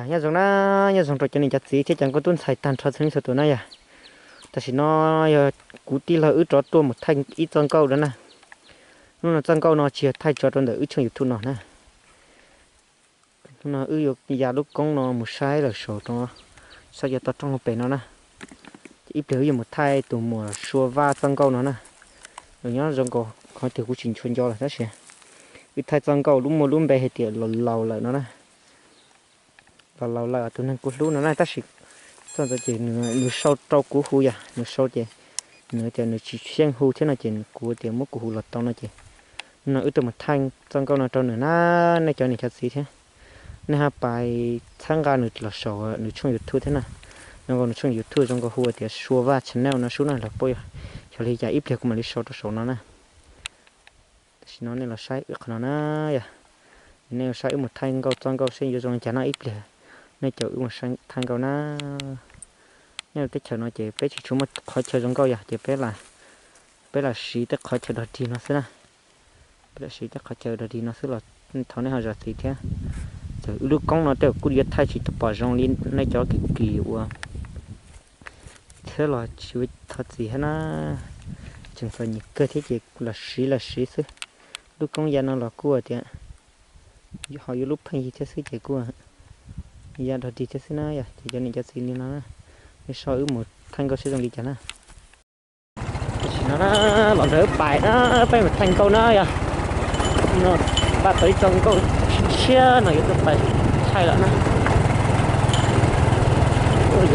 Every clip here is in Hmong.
Nyob zoo na, nyob zoo rau cov niam cov txiv thiab cov nkauj tub ntxhais tag nrho txhua leej txhua tus na yom. Tam sim no yog kuv tij laug wb rov tuaj mus thaij ib txoj nkauj rau na. Hnub no txoj nkauj no tsis yog thaij tso rau ntawm wb tshooj YouTube no na. Hnub no wb yuav ya lub koob no mus saib lawm saum rau sab cov toj roob hauv pes no na. Ces ib pliag wb yuav mus thaij tus muam Sua Vaj txoj nkauj no na. Nws nyob zoo nkaus qhov tias kuv tsis ntshua nco lawm tab sis wb thaij txoj nkauj lub muaj lub npe hais tias Laus Laus lawm no na. Laus Laus lawm tus neeg kuv hlub no na tab sis txoj ntawd ces nws sau rau kuv hu yom, nws sau ces nws tias nws tsis xyeej hu thiab no ces kuv tias muab kuv hu los tau no ces no wb tuaj mus thaij txoj nkauj no rau nws na. Nej cov niam cov txiv thiab nej ho pais txhawb nqa nws los saum nws tshooj YouTube thiab na. Zoo nkaus nws tshooj YouTube zoo nkaus hu tias Sua Vaj Channel no sub na los paub yog xyov li cas ib pliag kuv mam li sau rau saum no na. Tam sim no nej los saib wb qhov no na yom. Nej los saib wb mus thaij nkauj txoj nkauj seb yuav zoo li cas no ib pliag nej caum wb mus thaij nkauj na. Nyob rau teb chaws no ces peb tsis tshua muaj qhov chaw zoo nkauj yog ces peb lam siv tej qhov chaw dog dig no xwb na. Peb lam siv tej qhov chaw dog dig no xwb los thov nej ho zam txim thiab. Txawm wb lub koob no tej kuj yuav thaij tsis tau pom zoo li nej cov kis kis uas thiab los tsis thov txim thiab na. Tseem txom nyem kawg thiab ces los siv los siv xwb. Lub koob ya no los kuj tias ho yuav lub pheej yig thiab xwb ces kuj ya dog dig thiab xwb na yom. Ces cov niam cov txiv li no na, nej saib wb mus thaij nkauj seb zoo li cas na. Tam sim no na los nrog wb pais na, peb mus thaij nkauj na yom. No pab tau ib txoj nkauj tshiab no yuav tuaj pais thaij lawm na.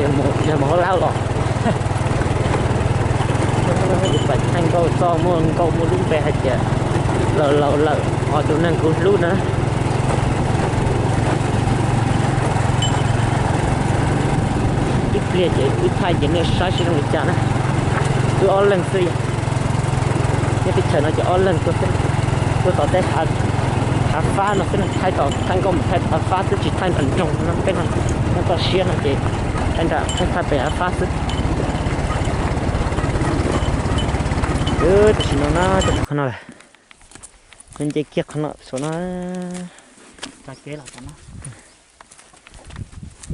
Yog mus hauv lab los yuav pais thaij nkauj txoj muaj nkauj muaj lub npe hais tias Laus Laus lawm, ho tus neeg kuv hlub na. Ib pliag ces wb thaij ces nej saib seb zoo li cas na. Wb ob leeg xwb yom. Nyob teb chaws no ces ob leeg tuaj xwb, tuaj tom tej hav fab no xwb, thaij tom thaij nkauj mus thaij tom hav fab xwb tsis thaij nram nroog no peb no. Nyob toj siab no ces thaij nram thaij pem hav fab xwb. Tam sim no na, qhov no lawm, nce kiag qhov no saum no.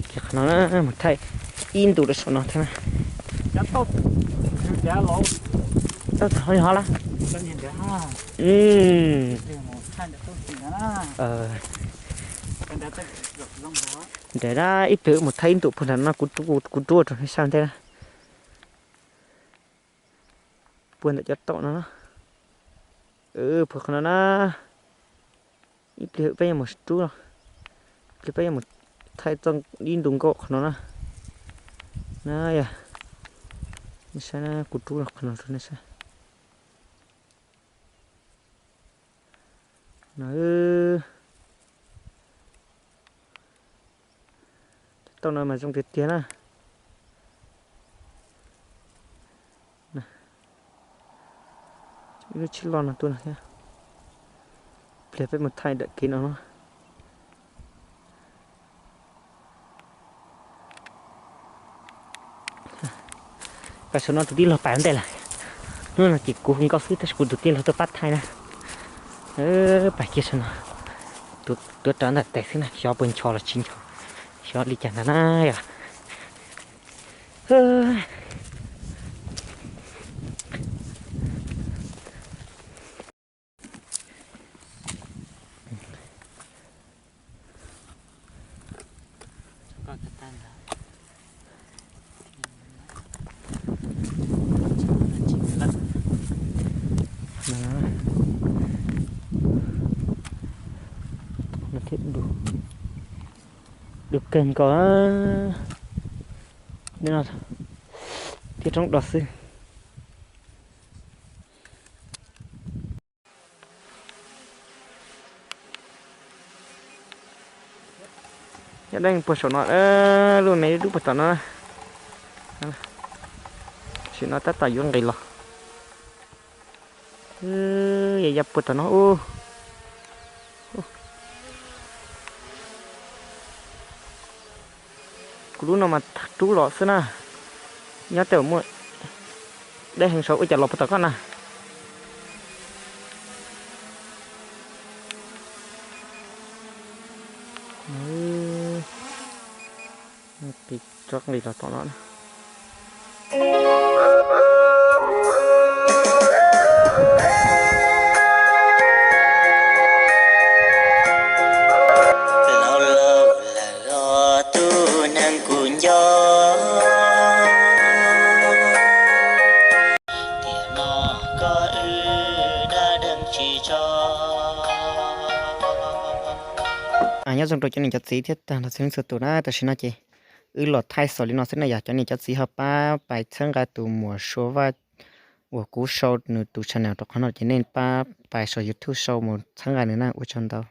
Kiag qhov no na, mus thaij ib ntus rau saum no thiab na. Tau txog ho la. Nrad na, ib pliag mus thaij ib ntus puag nram no kuv rub rau nej saib ntej na. Puag ntawm cov taum no na. Puag qhov no na. Ib pliag peb yuav mus rub, ib pliag peb yuav mus thaij txoj ib ntu nkauj qhov no na. Na yog, nej saib na, kuv rub qhov no rau nej saib. No, taum no mas zoo tiag tiag na. Ib lub tsheb loj no tuaj no thiab. Pliag peb mus thaij dawm kev no no. Pais saum no tus tij laug pais ua ntej lawm. Hnub no ces kuv hu nkauj xwb tab sis kuv tus tij laug tuaj pab thaij na. Pais kiag saum no. Tuav rawv ntawm tes xwb na, xyov puas ncho los tsis ncho, xyov li cas ntag na yom. Thiab du, du kawg nkaus. Thiab roob do xwb. Yaj deej puag saum no, lub me dub puag tom no. Sim no tab tom yuav nqis los. Ya ya puag tom no ub. Kuv lub no mas rub los xwb na. Nyob tej uas muaj deb heev saud ua cas los puag tom koj na. Tiv tsob nqis los tom no na. Laus laus lawm os tus neeg kuv nco, tiam no koj wb dab deeg tsis tso. Nyob zoo rau cov niam cov txiv thiab tag nrho txhua leej txhua tus na, tam sim no ces wb los thaij xaus li no xwb na, yog cov niam cov txiv ho pab pais txhawb nqa tus muam Sua Vaj uas kuv sau nws tus channel rau qhov no ces nej pab pais saum YouTube sau mus txhawb nqa nws na, ua tsaug ntau.